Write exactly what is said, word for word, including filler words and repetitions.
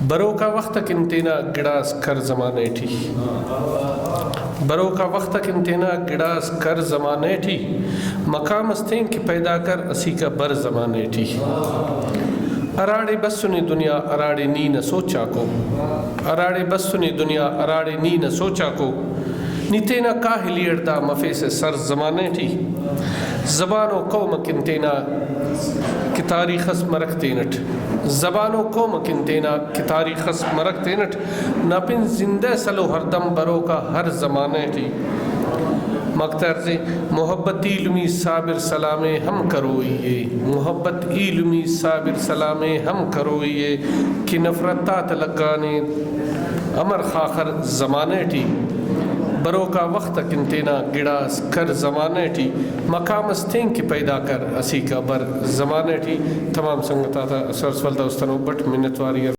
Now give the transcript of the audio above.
بروکا وخت اکن تینا گڑاس کر زمانہ ٹی۔ بروکا وخت اکن تینا گڑاس کر زمانہ ٹی۔ مقام اس تین کہ پیدا کر اسیکا بر زمانہ ٹی۔ ہراڑے بسنے دنیا ہراڑے نی نہ سوچاکو۔ ہراڑے بسنے دنیا ہراڑے نی نہ سوچاکو۔ نی تینا کاہلی اٹ دا مفیسہ سر زمانہ ٹی۔ زبان و قوم اکن تینا کہ تاریخ اس مرک تینٹ۔ زبان و قوم اکن تینا کہ تاریخ اس مرک تینٹ۔ نا پن زندہ سلو ہردم بروکا ہر زمانہ ٹی۔ مقطع عرض، محبت ایلمی صابر سلامے ہم کروئی ءِ۔ محبت ایلمی صابر سلامے ہم کروئی ءِ کہ نفرت آتا لگانے۔ امر خاخر زمانہ ٹی۔ بروکا وخت اکن تینا گڑاس کر زمانہ ٹی۔ مقام اس تین کہ پیدا کر اسیکا بر زمانہ ٹی۔ تمام سنگت آتا سرس ولدا استانو بٹ منت واری